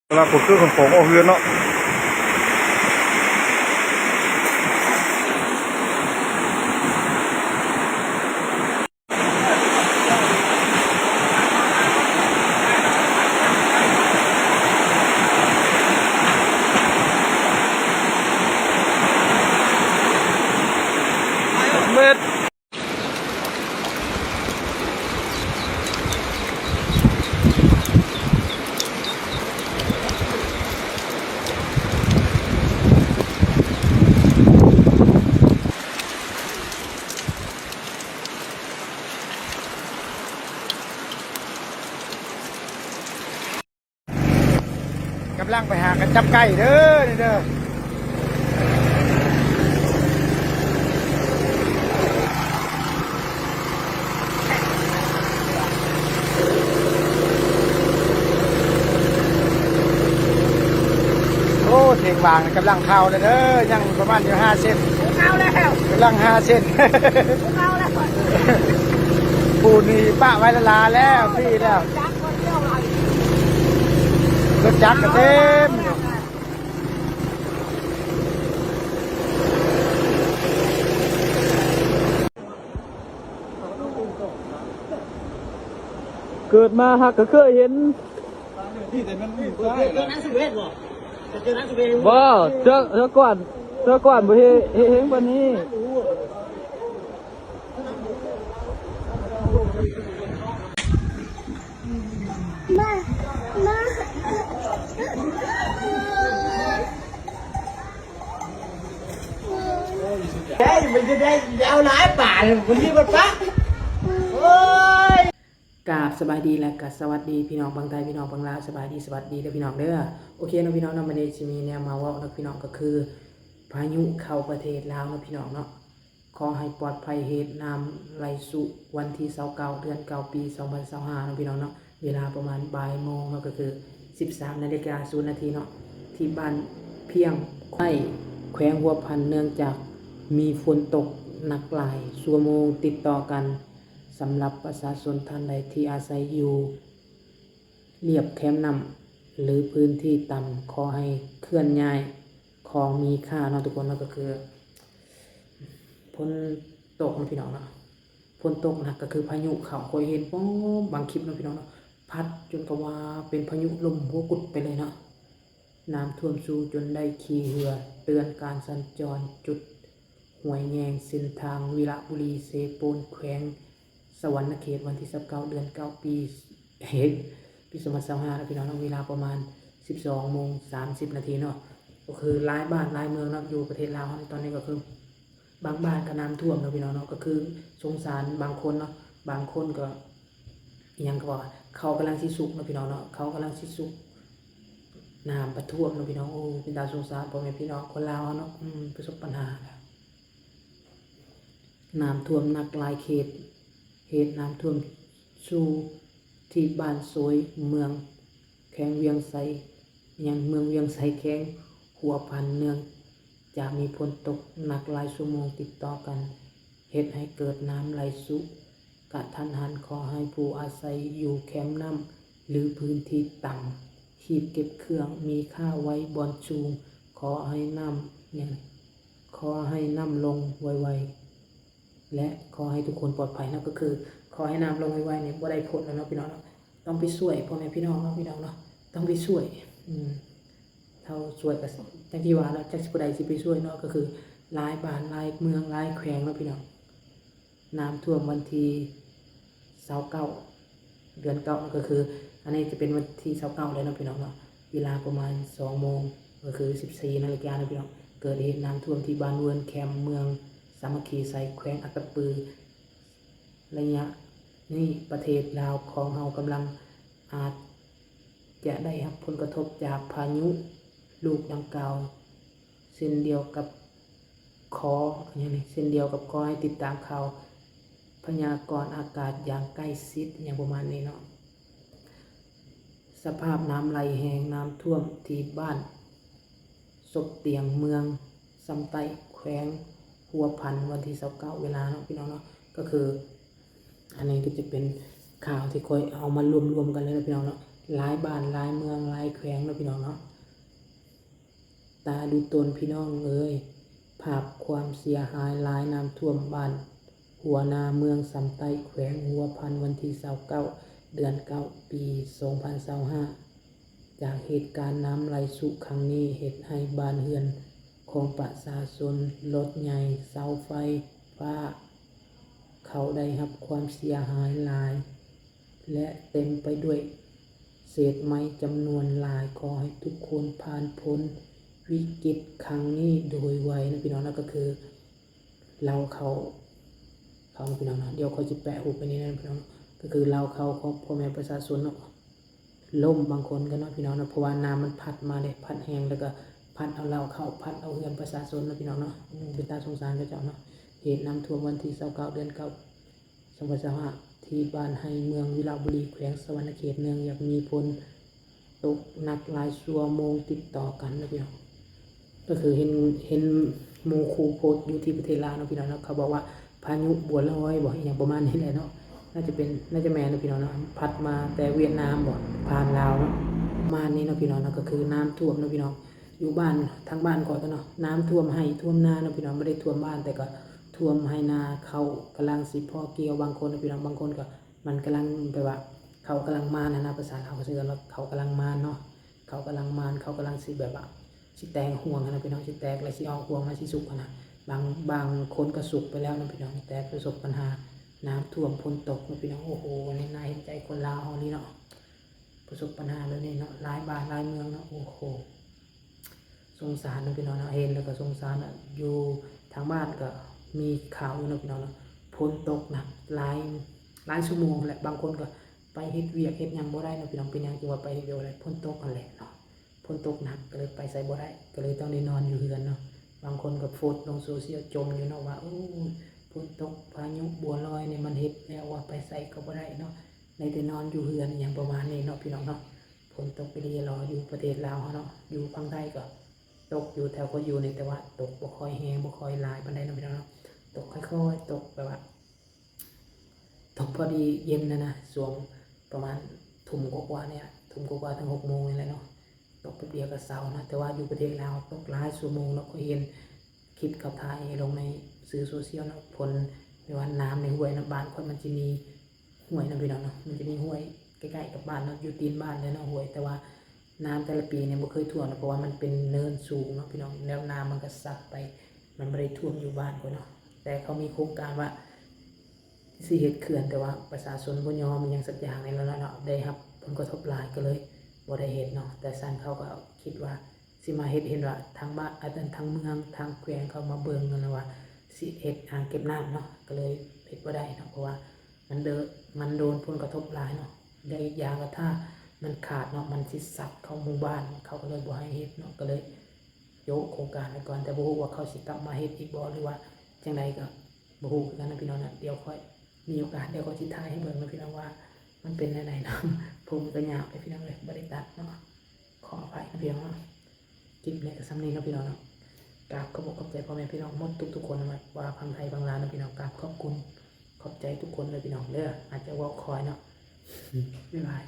ກຳລັງຂົນເຄື່ອງຂົນຂອງອອກເຮືອນເນາະ. ເມັດ. ກຳລັງໄປຫາກັນຈັບໄກ່ເດີ ນີ້ເດີ. ໂອ້ ເທັງຫວ່າງກຳລັງເຂົ້າແລ້ວເດີ ຍັງປະມານຢູ່ຫ້າເຊັນ ເຂົ້າແລ້ວ ກຳລັງຫ້າເຊັນ ເຂົ້າແລ້ວ. ປູນນີ້ປະໄວ້ລ້າໆແລ້ວ ຟຣີແລ້ວ ລົດຈັກກໍເຕັມ. ເກີດມາຫາກກໍເຄີຍເຫັນ ບໍ່ ເທື່ອ ເທື່ອກ່ອນ ເທື່ອກ່ອນບໍ່ເຫັນ ເຫັນປານນີ້. ມາ ມາ ໄດ້ ມັນຈະໄດ້ ເອົາຫຼາຍປານ ມັນມີບັດປະ ໂອ້ຍ. ກາບສະບາຍດີ ແລະກະສະຫວັດດີພີ່ນ້ອງຝັ່ງໄທ ພີ່ນ້ອງຝັ່ງລາວ ສະບາຍດີ ສະຫວັດດີເດີພີ່ນ້ອງເດີ. ໂອເຄເນາະພີ່ນ້ອງເນາະ ມື້ນີ້ຊິມີແນວມາເວົ້າເນາະພີ່ນ້ອງ ກໍຄືພາຍຸເຂົ້າປະເທດລາວເນາະພີ່ນ້ອງເນາະ. ຂໍໃຫ້ປອດໄພ ເຫດນ້ຳໄຫຼຊຸ ວັນທີຊາວເກົ້າ ເດືອນເກົ້າ ປີສອງພັນຊາວຫ້າເນາະພີ່ນ້ອງເນາະ. ເວລາປະມານບ່າຍໂມງເນາະ ກໍຄືສິບສາມນາລິກາສູນນາທີເນາະ ທີ່ບ້ານພຽງ ໃຕ້ແຂວງຫົວພັນ ເນື່ອງຈາກມີຝົນຕົກໜັກຫຼາຍຊົ່ວໂມງຕິດຕໍ່ກັນ. ສຳລັບປະຊາຊົນທ່ານໃດທີ່ອາໄສຢູ່ລຽບແຄມນ້ຳ ຫຼືພື້ນທີ່ຕ່ຳ ຂໍໃຫ້ເຄື່ອນຍ້າຍຂອງມີຄ່າເນາະທຸກຄົນເນາະ. ກໍຄືຝົນຕົກເນາະພີ່ນ້ອງເນາະ ຝົນຕົກໜັກ ກໍຄືພາຍຸເຂົ້າ ຂ້ອຍເຫັນປ້ອມບາງຄລິບເນາະພີ່ນ້ອງເນາະ ພັດຈົນກັບວ່າເປັນພາຍຸລົມຫົວກຸດໄປເລີຍເນາະ. ນ້ຳຖ້ວມສູງຈົນໄດ້ຂີ່ເຮືອເຕືອນການສັນຈອນຈຸດຫ້ວຍແຍງ ເສັ້ນທາງວິລະບູລີ ເຊໂປນ ແຂວງສະຫວັນນະເຂດ ວັນທີຊາວເກົ້າ ເດືອນເກົ້າ ປີ ເອີ ປີສອງພັນຊາວຫ້າເນາະພີ່ນ້ອງເນາະ. ເວລາປະມານສິບສອງໂມງສາມສິບນາທີເນາະ. ກໍຄືຫຼາຍບ້ານຫຼາຍເມືອງເນາະ ຢູ່ປະເທດລາວເຮົານີ້ ຕອນນີ້ກໍຄື ບາງບ້ານກໍນ້ຳຖ້ວມເນາະພີ່ນ້ອງເນາະ. ກໍຄືສົງສານບາງຄົນເນາະ ບາງຄົນກໍ ອີ່ຫຍັງກໍວ່າ ເຂົ້າກຳລັງຊິສຸກເນາະພີ່ນ້ອງເນາະ ເຂົ້າກຳລັງຊິສຸກ ນ້ຳປະຖ້ວມເນາະພີ່ນ້ອງ. ໂອ້ ເປັນຕາສົງສານພໍ່ແມ່ພີ່ນ້ອງຄົນລາວເຮົາເນາະ ອືມ ປະສົບບັນຫາແລ້ວ ນ້ຳຖ້ວມໜັກຫຼາຍເຂດ ເຫດນ້ຳຖ້ວມສູງທີ່ບ້ານໂຊຍ ເມືອງ ແຂວງວຽງໄຊ ຍັງເມືອງວຽງໄຊ ແຂວງຫົວພັນ ເນື່ອງຈາກມີຝົນຕົກໜັກຫຼາຍຊົ່ວໂມງຕິດຕໍ່ກັນ ເຮັດໃຫ້ເກີດນ້ຳໄຫຼຊຸກະທັນຫັນ. ຂໍໃຫ້ຜູ້ອາໄສຢູ່ແຄມນ້ຳ ຫຼື ພື້ນທີ່ຕ່ຳ ຮີບເກັບເຄື່ອງມີຄ່າໄວ້ບ່ອນສູງ. ຂໍໃຫ້ນ້ຳ ຫຍັງ ຂໍໃຫ້ນ້ຳລົງໄວໆ ແລະ ຂໍໃຫ້ທຸກຄົນປອດໄພເນາະ. ກໍຄືຂໍໃຫ້ນ້ຳລົງໄວໆນີ້ ບໍ່ໄດ້ຜົນແລ້ວເນາະພີ່ນ້ອງເນາະ ຕ້ອງໄປຊ່ວຍພໍ່ແມ່ພີ່ນ້ອງເນາະ ພີ່ນ້ອງເນາະ ຕ້ອງໄປຊ່ວຍ ອືມ ເຮົາຊ່ວຍກໍ ຢ່າງທີ່ວ່າເນາະ ຈັກຊິຜູ້ໃດຊິໄປຊ່ວຍເນາະ. ກໍຄືຫຼາຍບ້ານຫຼາຍເມືອງຫຼາຍແຂວງເນາະພີ່ນ້ອງ ນ້ຳຖ້ວມວັນທີຊາວເກົ້າ ເດືອນເກົ້າ ກໍຄື ອັນນີ້ຈະເປັນວັນທີຊາວເກົ້າແລ້ວເນາະພີ່ນ້ອງເນາະ. ເວລາປະມານສອງໂມງ ກໍຄືສິບສີ່ນາລິກາເນາະພີ່ນ້ອງ ເກີດເຫດນ້ຳຖ້ວມທີ່ບ້ານເວີນແຄມ ເມືອງສາມັກຄີໄຊ ແຂວງອັດຕະປື. ໄລຍະນີ້ປະເທດລາວຂອງເຮົາກຳລັງອາດຈະໄດ້ຮັບຜົນກະທົບຈາກພາຍຸລູກດັ່ງກ່າວ ເຊັ່ນດຽວກັບຂໍ ຫຍັງນີ້ ເຊັ່ນດຽວກັບຂໍໃຫ້ຕິດຕາມຂ່າວພະຍາກອນອາກາດຢ່າງໃກ້ຊິດ ຫຍັງປະມານນີ້ເນາະ. ສະພາບນ້ຳໄຫຼແຮງ ນ້ຳຖ້ວມທີ່ບ້ານສົບຕຽງ ເມືອງຊຳໃຕ້ ແຂວງຫົວພັນ ວັນທີຊາວເກົ້າ ເວລາເນາະ ພີ່ນ້ອງເນາະ. ກໍຄື ອັນນີ້ກໍຈະເປັນຂ່າວທີ່ຂ້ອຍເອົາມາລວມໆກັນເລີຍເນາະ ພີ່ນ້ອງເນາະ. ຫຼາຍບ້ານ ຫຼາຍເມືອງ ຫຼາຍແຂວງເນາະ ພີ່ນ້ອງເນາະ. ຕາດູຕົນພີ່ນ້ອງເອີຍ ພາບຄວາມເສຍຫາຍຫຼາຍນ້ຳຖ້ວມບ້ານຫົວນາ ເມືອງຊຳໃຕ້ ແຂວງຫົວພັນ ວັນທີຊາວເກົ້າ ເດືອນເກົ້າ ປີສອງພັນຊາວຫ້າ. ຈາກເຫດການນ້ຳໄຫຼຊຸຄັ້ງນີ້ ເຮັດໃຫ້ບ້ານເຮືອນຂອງປະຊາຊົນ, ລົດໃຫຍ່, ເສົາໄຟຟ້າ ເຂົາໄດ້ຮັບຄວາມເສຍຫາຍຫຼາຍ ແລະ ເຕັມໄປດ້ວຍເສດໄມ້ຈຳນວນຫຼາຍ. ຂໍໃຫ້ທຸກຄົນຜ່ານພົ້ນວິກິດຄັ້ງນີ້ໂດຍໄວນະ ພີ່ນ້ອງນະ. ກໍຄືເລົ້າເຂົ້າ ເຂົ້ານະ ພີ່ນ້ອງນະ. ດຽວຂ້ອຍຊິແປະຮູບໄວ້ນີ້ນະ ພີ່ນ້ອງ. ກໍຄືເລົ້າເຂົ້າຂອງພໍ່ແມ່ປະຊາຊົນເນາະ ລົ້ມບາງຄົນກໍເນາະ ພີ່ນ້ອງເນາະ ເພາະວ່ານ້ຳມັນພັດມາເດ້ ພັດແຮງ ແລ້ວກໍພັດເອົາເລົ້າເຂົ້າ ພັດເອົາເຮືອນປະຊາຊົນເນາະ ພີ່ນ້ອງເນາະ. ເປັນຕາສົງສານເຂົາເຈົ້າເນາະ. ເຫດນ້ຳຖ້ວມວັນທີຊາວເກົ້າ ເດືອນເກົ້າ ສອງພັນຊາວຫ້າ ທີ່ບ້ານໄຮ່ເມືອງ ວິລະບູລີ ແຂວງສະຫວັນນະເຂດ. ເນື່ອງຈາກມີຝົນຕົກໜັກຫຼາຍຊົ່ວໂມງຕິດຕໍ່ກັນເນາະ ພີ່ນ້ອງ. ກໍຄືເຫັນ ເຫັນໝູ່ຄູ່ໂພສຢູ່ທີ່ປະເທດລາວເນາະ ພີ່ນ້ອງເນາະ ເຂົາບອກວ່າພາຍຸບົວລອຍບໍ ອີ່ຫຍັງປະມານນີ້ແຫຼະເນາະ. ໜ້າຈະເປັນ ໜ້າຈະແມ່ນເນາະ ພີ່ນ້ອງເນາະ ພັດມາແຕ່ຫວຽດນາມບໍ ຜ່ານລາວເນາະ ປະມານນີ້ເນາະ ພີ່ນ້ອງເນາະ. ກໍຄືນ້ຳຖ້ວມເນາະ ພີ່ນ້ອງ ຢູ່ບ້ານ ທາງບ້ານຂ້ອຍກໍເນາະ ນ້ຳຖ້ວມໄຮ່ຖ້ວມນາເນາະ ພີ່ນ້ອງ. ບໍ່ໄດ້ຖ້ວມບ້ານ ແຕ່ກໍຖ້ວມໄຮ່ນາ ເຂົ້າກຳລັງຊິພໍກ່ຽວບາງຄົນເນາະ ພີ່ນ້ອງ. ບາງຄົນກໍ ມັນກຳລັງແບບວ່າ ເຂົ້າກຳລັງມານຫັ້ນນະ ພາສາລາວເຂົາເອີ້ນວ່າເຂົ້າກຳລັງມານເນາະ ເຂົ້າກຳລັງມານ ເຂົ້າກຳລັງຊິແບບວ່າ ຊິແຕກຮວງຫັ້ນນະ ພີ່ນ້ອງ ຊິແຕກ ແລ້ວຊິອອກຮວງ ແລ້ວຊິສຸກຫັ້ນນະ. ບາງ ບາງຄົນກໍສຸກໄປແລ້ວນະ ພີ່ນ້ອງ ແຕ່ປະສົບບັນຫານ້ຳຖ້ວມຝົນຕົກເນາະ ພີ່ນ້ອງ. ໂອ້ໂຫ ອັນນີ້ໜ້າເຫັນໃຈຄົນລາວເຮົານີ້ເນາະ ປະສົບບັນຫາແບບນີ້ເນາະ ຫຼາຍບ້ານຫຼາຍເມືອງເນາະ. ໂອ້ໂຫ ສົງສານເນາະ ພີ່ນ້ອງເນາະ ເຫັນແລ້ວກໍສົງສານເນາະ. ຢູ່ທາງບ້ານກໍມີຂ່າວຢູ່ເນາະ ພີ່ນ້ອງເນາະ ຝົນຕົກໜັກຫຼາຍ ຫຼາຍຊົ່ວໂມງແຫຼະ ບາງຄົນກໍໄປເຮັດວຽກເຮັດຫຍັງບໍ່ໄດ້ເນາະ ພີ່ນ້ອງ. ເປັນຫຍັງຈຶ່ງວ່າໄປເຮັດວຽກບໍ່ໄດ້? ຝົນຕົກຫັ້ນແຫຼະເນາະ ຝົນຕົກໜັກ ກໍເລີຍໄປໃສບໍ່ໄດ້ ກໍເລີຍຕ້ອງໄດ້ນອນຢູ່ເຮືອນເນາະ. ບາງຄົນກໍໂພສລົງໂຊຊຽວຈົ່ມຢູ່ເນາະວ່າ ໂອ້ຍ ຝົນຕົກ ພາຍຸບົວລອຍນີ້ ມັນເຮັດແລ້ວວ່າໄປໃສກໍບໍ່ໄດ້ເນາະ ໄດ້ແຕ່ນອນຢູ່ເຮືອນ ອີ່ຫຍັງປະມານນີ້ເນາະ ພີ່ນ້ອງເນາະ. ຝົນຕົກອີ່ຫຼີຫຼໍ ຢູ່ປະເທດລາວເຮົາເນາະ ຢູ່ຝັ່ງໄທກໍຕົກຢູ່ ແຖວຂ້ອຍຢູ່ນີ້ ແຕ່ວ່າຕົກບໍ່ຄ່ອຍແຮງ ບໍ່ຄ່ອຍຫຼາຍປານໃດເນາະ ພີ່ນ້ອງເນາະ. ຕົກຄ່ອຍໆ ຕົກແບບວ່າ ຕົກພໍດີເຢັນຫັ້ນນະ ຊ່ວງປະມານທຸ່ມກວ່າໆນີ້ລະ ທຸ່ມກວ່າໆ ເຖິງຫົກໂມງນີ້ແຫຼະເນາະ ຕົກແປັບດຽວກໍເຊົາເນາະ. ແຕ່ວ່າຢູ່ປະເທດລາວຕົກຫຼາຍຊົ່ວໂມງເນາະ ຂ້ອຍເຫັນຄລິບເຂົາຖ່າຍລົງໃນສື່ໂຊຊຽວເນາະ ຝົນ ແບບວ່ານ້ຳໃນຫ້ວຍເນາະ ບ້ານຂ້ອຍມັນຊິມີຫ້ວຍເນາະ ພີ່ນ້ອງເນາະ ມັນຈະມີຫ້ວຍໃກ້ໆກັບບ້ານເນາະ ຢູ່ຕີນບ້ານເລີຍເນາະຫ້ວຍ. ແຕ່ວ່ານ້ຳແຕ່ລະປີນີ້ບໍ່ເຄີຍຖ້ວມເນາະ ເພາະວ່າມັນເປັນເນີນສູງເນາະ ພີ່ນ້ອງ ແລ້ວນ້ຳມັນກໍຊັດໄປ ມັນບໍ່ໄດ້ຖ້ວມຢູ່ບ້ານຂ້ອຍເນາະ. ແຕ່ເຂົາມີໂຄງການວ່າ ຊິເຮັດເຂື່ອນ ແຕ່ວ່າປະຊາຊົນບໍ່ຍອມຫຍັງສັກຢ່າງນີ້ແຫຼະເນາະ ໄດ້ຮັບຜົນກະທົບຫຼາຍກໍເລີຍບໍ່ໄດ້ເຮັດເນາະ. ແຕ່ຊັ້ນເຂົາກໍຄິດວ່າຊິມາເຮັດ ເຫັນວ່າທາງບ້ານ ອາ ທາງເມືອງ ທາງແຂວງເຂົາມາເບິ່ງຫັ້ນນະວ່າຊິເຮັດອ່າງເກັບນ້ຳເນາະ ກໍເລີຍເຮັດບໍ່ໄດ້ເນາະ ເພາະວ່າມັນເດີ ມັນໂດນຜົນກະທົບຫຼາຍເນາະ. ແລະອີກຢ່າງກໍຖ້າມັນຂາດເນາະ ມັນຊິຊັດເຂົ້າໝູ່ບ້ານ ເຂົາກໍເລີຍບໍ່ໃຫ້ເຮັດເນາະ ກໍເລີຍໂຈະໂຄງການໄວ້ກ່ອນ. ແຕ່ບໍ່ຮູ້ວ່າເຂົາຊິກັບມາເຮັດອີກບໍ່ ຫຼືວ່າຈັ່ງໃດກໍ ບໍ່ຮູ້ຄືກັນນະ ພີ່ນ້ອງນະ. ດຽວຂ້ອຍມີໂອກາດ ດຽວຂ້ອຍຊິຖ່າຍໃຫ້ເບິ່ງນະ ພີ່ນ້ອງ ວ່າມັນເປັນແນວໃດເນາະ. ຜົມກໍຍາວເດ້ ພີ່ນ້ອງເອີຍ ບໍ່ໄດ້ຕັດເນາະ ຂໍອະໄພນະ ພີ່ນ້ອງເນາະ. ຄລິບນີ້ກໍສ່ຳນີ້ເນາະ ພີ່ນ້ອງເນາະ. ກາບຂອບອົກຂອບໃຈພໍ່ແມ່ພີ່ນ້ອງໝົດທຸກໆຄົນນະ ວ່າຝັ່ງໄທຝັ່ງລາວນະ ພີ່ນ້ອງ. ກາບຂອບຄຸນ ຂອບໃຈທຸກຄົນເດີ ພີ່ນ້ອງເດີ. ອາດຈະເວົ້າຄ່ອຍເນາະ ບາຍບາຍ.